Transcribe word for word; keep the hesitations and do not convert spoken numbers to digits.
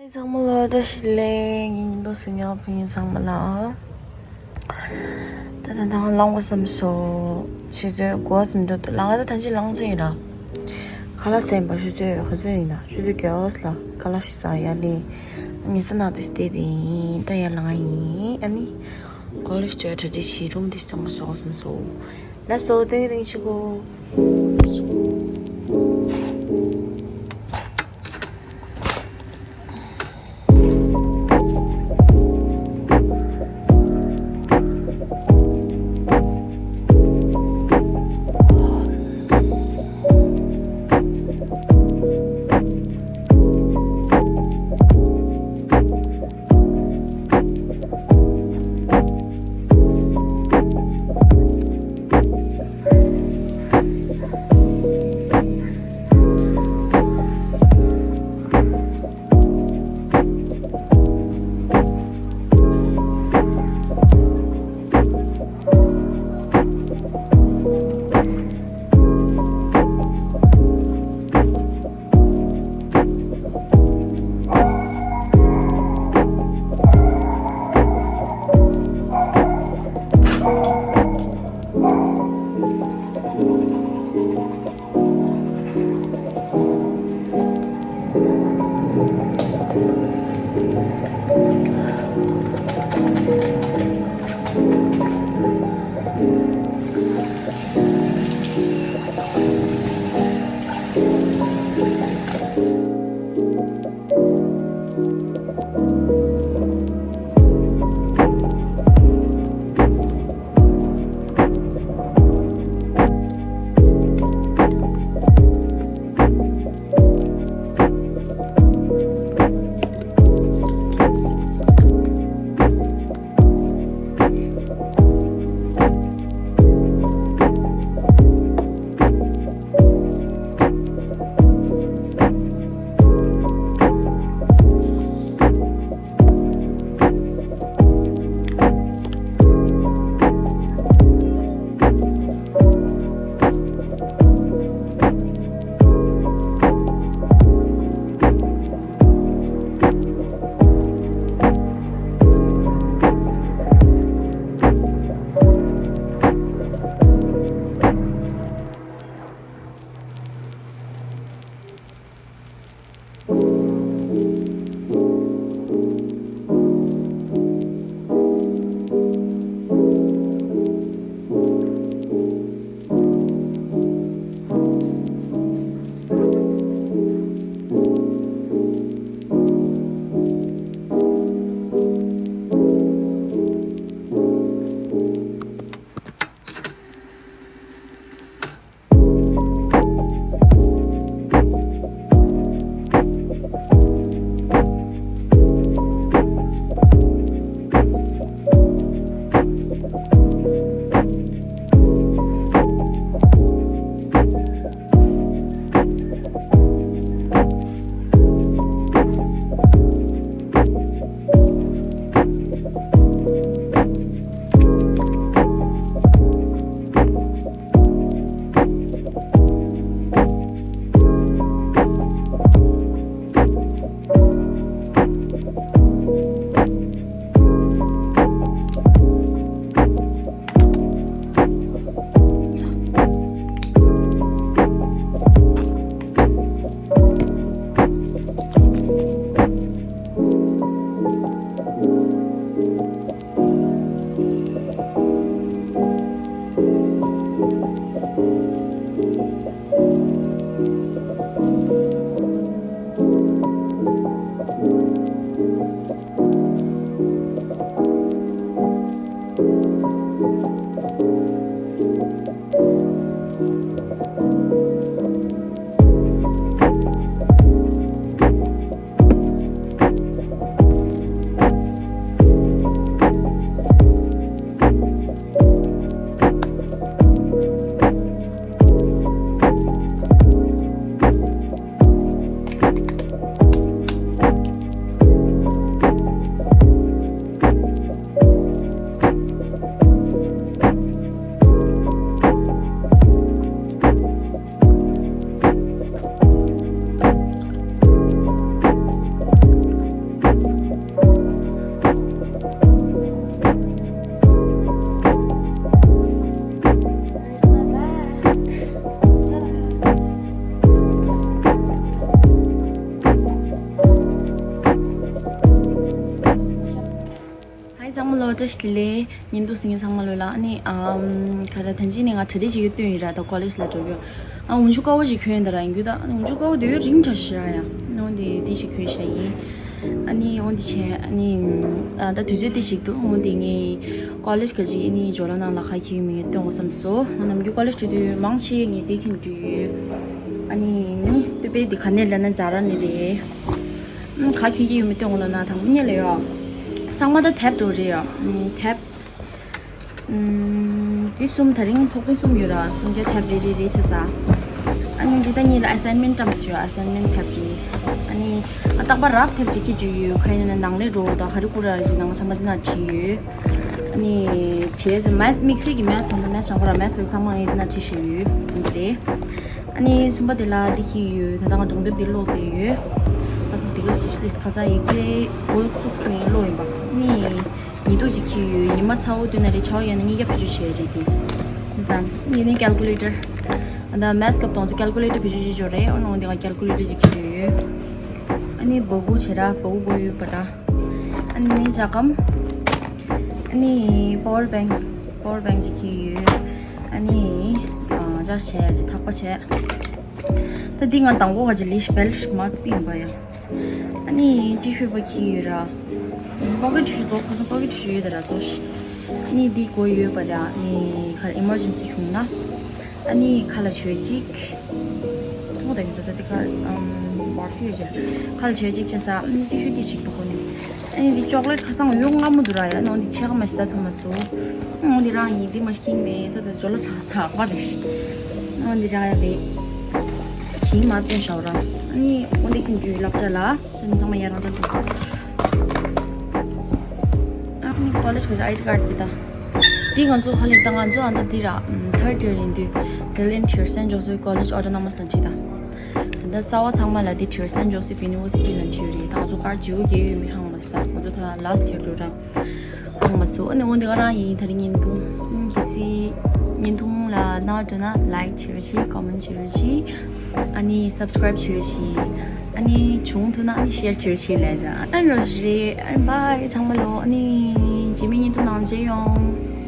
ཚང་མ་ལ་བཀྲ་ཤིས་བདེ་ལེགས། ངའི་ཉིན་ཐོ་གཟིགས་མཁན་ཕ་ཡུལ་ཚང་མ་ལ། ད་ད་ད་ལངས་དགོས་བསམ་སོང་། ཆུ་ཚོད་དགུ་པ་ཙམ་འགྲོ་འདུག་ལངས་ད་ད་ཅི་ལངས་ཚེ་ཡིན་ར། ཁ་ལག་ཟས་པ་ཆུ་ཚོད་ག་ཚོད་ཡིན་ན། ཆུ་ཚོད་བརྒྱད་པ་ལ་ཁ་ལག་ཞིག་ཟ་ཡ་ལེ། ཉལ་ས་ནང་དུ་བསྡད་དེ་ཡིན། ད་ཡར་ལངས་ཡིན། ཨ་ནི་གོ་ལེ་ཞིག་གྲ་སྒྲིག་བྱེད། རུམ་དེ་ཚང་མ་བཟོ་དགོས་བསམ་སོང་། ལགས་སོ། ཏིང་ཏིང་ཆུ་གོ། བཀྲ་ཤིས་བདེ་ལེགས། བརྙན་ཐུང་གཟིགས་མཁན་ཚང་མ་ལོ་ལ། ཨ་ནི་ཨམ་ག་རེ་ད་ཅི་ནས་ང་གྲ་སྒྲིག་བྱེད་ཀྱི་སྟོན་ཡོད་ར། ད་ཀོ་ལེཇ་ལ་འགྲོ་རྒྱུ། ཨ་འོན་ཆུ་དཀར་པོ་ཞིག་གྱོན་ཡོད་ད་ར། ཡིན་རྒྱུ་ད་ཨ་ནི་འོན་ཆུ་དཀར་པོ་དེ་ཡོད་རིང་དྲགས་ཤག་ར་ཡ། ཨ་ནི་འོན་ཏེ་དེ་ཞིག་གྱོན་ཤག་ཡིན། ཨ་ནི་འོན་ཏེ་བྱས་ཨ་ནི་ཨ་ད་དུས་ཚོད་དེ་ཞིག་འདུག་འོན་ཏེ་ངས་ཀོ་ལེཇ་ག་ཅིག་ཨ་ནི་ཇོ་ལ་ནང་ལ་ག་གྱོན་ཡོད་མེད་སྟོན་དགོས་བསམ་སོང་། ང་ནམ་རྒྱུན་ཀོ་ལེཇ་འགྲོ་དུས་མང་ཆེ་ངས་དེ་གྱོན་འགྲོ་ཡོད། ཨ་ནི་ནི་སྟོད་པའི་དེ་ག་ནས་ལབ་ན་ཛ་ར་ནས་རེད། ཨམ་ག་གྱོན་གྱི་ཡོད་མེད་སྟོན་དགོས་ལབ་ན་དང་པོ་ཉིད་ལ་ཡོད། ཚང་མ་ད་དེབ་འགྲོ་རེད་ཡོད། ཨམ་དེབ། ཨམ་དེ་གསུམ་ད་རིང་ཚོགས་ཐེངས་གསུམ་ཡོད་ར། གསུམ་ཀ་དེབ་རེ་རེ་རེ་བྱས་ས། ཨ་ནི་འདི་ད་ཉིད་ལ་ཨ་སའིན་མེན་བཀྲམ་སོང་ཡོད། ཨ་སའིན་མེན་དེབ་རེ། ཨ་ནི་ཨ་རྟག་པར་རག་དེབ་ཅིག་གྱོན་འགྲོ་ཡོད། ག་ཡིན་ན་ནང་ལས་རོ་ད་ག་རེ་ཀུ་ར་རེ་ཅིག་ནང་ཚང་མ་འདི་ན་བྲིས་ཡོད། ཨ་ནི་བྱས་ཙང་མེཐ་དམིགས་བསལ་གྱི་མེཐ་ཚང་མ་མེཐ་བྱང་ཁོ་ར་མེཐ་ཚང་མ་ངས་འདི་ན་བྲིས་བཞག་ཡོད། འདི་རེད། ཨ་ནི་གསུམ་པ་དེ་ལ་འདི་གྱོན་ཡོད། ད་ལྟ་ང་སྒྲུང་དེབ་འདི་ཀློག་བསྡད་ཡོད། ཁ་སང་འདི་ག་སི་ཊི་ལིས་ཁ་སང་ཡིག་ཚད་འགོ་བཙུགས་ནས་ཀློག་ཡིན་པ། ཨ་ནི་ཉི་གདུགས་ཅིག་གྱོན་ཡོད། ཉི་མ་ཚ་བོ་དུས་ན་རེད། ཆར་པ་ཡོད་ན་གཉིས་ཀ་བེད་སྤྱོད་བྱེད་རེད་དེ། ཟ། འདི་ནི་ཀལ་ཀུ་ལེ་ཊར། ཨ་ད་མེཐ་སྐབས་དང་ཚོ་ཀལ་ཀུ་ལེ་ཊར་བེད་སྤྱོད་བྱེད་ཆོག་རེད། ཨོ་ནང་འདི་ང་ཀལ་ཀུ་ལེ་ཊར་ཅིག་གྱོན་ཡོད། ཨ་ནི་སྦ་ཁུག་བྱས་ར། སྦ་ཁུག་དགོས་ཡོད་པ་ར། ཨ་ནི་ཇ་སྒམ། ཨ་ནི་པ་ཝར་བེང་། པ་ཝར་བེང་ཅིག་གྱོན་ཡོད། ཨ་ནི་ཨ་ཇ་བྱས་ཅིག་ཐག་པ་བྱས། ད་འདི་ང་དང་པོ་ག་ཅིག་ལིཤ་བེལ་ཤ་མ་ཏིང་པ་ཡ། ཨ་ནི་ཊི་ཤུ་པེ་པར་གྱོན་ཡོད་ར། པོ་ཀེཊ་ཊི་ཤུ་ཙོགས་ཁ་སང་པོ་ཀེཊ་ཊི་ཤུ་ཡོད་ད་ར་ཙོ་ཤི། ཨ་ནི་འདི་དགོས་ཡོད་པ་ར། ཨ་ནི་ག་རེ་ཨི་མར་ཇེན་སི་བྱུང་ན། ཨ་ནི་ཁ་ལག་མཆོད་ཅིག་ཐོག་ད་ཡོད་ད་ད་འདི་ག་ཨམ་བར་ཕིའུམ་ཅིག་ཁ་ལག་མཆོད་ཅིག་བྱས་ས། ཨམ་ཊི་ཤུ་འདི་ཞིག་ཏུ་དགོས་ནི། ཨ་ནི་འདི་ཅོག་ལེཊ་ཁ་སང་ཡོང་སྔ་མོ་འདུག་ར་ཡ། ནང་འདི་ཆེ་ག་མ་ཤི་ས་ཐུ་མ་སོ། ཨ་འདི་རང་ཡིན། འདི་མ་ཤི་མེད་ད་ད་ཇོ་ལ་ཐག་ཚག་པ་རེད་ཤི། ཨ་འདི་རང་ཡ་རེད། ཁྱིམ་མ་སྟོན་ཤག་ར། ཨ་ནི་འོ་འདི་ཁྱིམ་རྒྱུའི་སློབ་གྲྭ་ལ། ཚང་མ་ཡར་རང་ཚང་དུ། ཨ་ནི་ཀོ་ལེཇ་གི་ཨའི་ཌི་ཀར་འདི་ད། འདི་ང་ཚོ་ཧ་ལས་ད་ང་ཚོ་ཨ་ད་འདི་ར། ཐར་ཌི་ཡར་ཡིན་དུས། དེ་ལན་ཊི་ཡར་སེན་ཇོ་སེབ་ཀོ་ལེཇ་ཨོ་ཊོ་ནོ་མ་སི་ལ་ཁྲིད་ད། ད་ལྟ་གསར་པ་ཚང་མ་ལ་འདི་ཊི་ཡར་སེན་ཇོ་སེབ་ཡུ་ནི་ཝར་སི་ཊི་ལ་ཁྲིད་རེད། ད་ང་ཚོ་ཀར་ཇིའུ་གེ་ཡོད་མེད་ཧང་མ་སི་ད། ང་ཚོ་ད་ལ་སི་ཊི་ཡར་འགྲོ་ར། ཧང་མ་སོ། ཨ་ནི་འོ་འདི་ག་རང་ཡིན། ད་རིང་བརྙན་ཐུང་། ཨ་ནི་གལ་སྲིད་བརྙན་ཐུང་ལ་གནང་འདོད་ན་ལའིཀ་བྱེད་རོགས་བྱེད། ཀོ་མེན་ཊི་བྱེད་རོགས་བྱེད། ཨ་ནི་སབ་སི་ཀ་རའིབ་བྱེད་རོགས་བྱེད། ཨ་ནི་བྱུང་ཐུབ་ན་ཨ་ནི་ཤེར་བྱེད་རོགས་བྱེད་ལབ་ཡ། ཨ་ནི་རོ་རེད། ཨ་ནི་བྷའི་ཚང་མ་ལོ། ཨ་ནི་རྗེས་མའི་བརྙན་ཐུང་ནང་མཇལ་ཡོང་།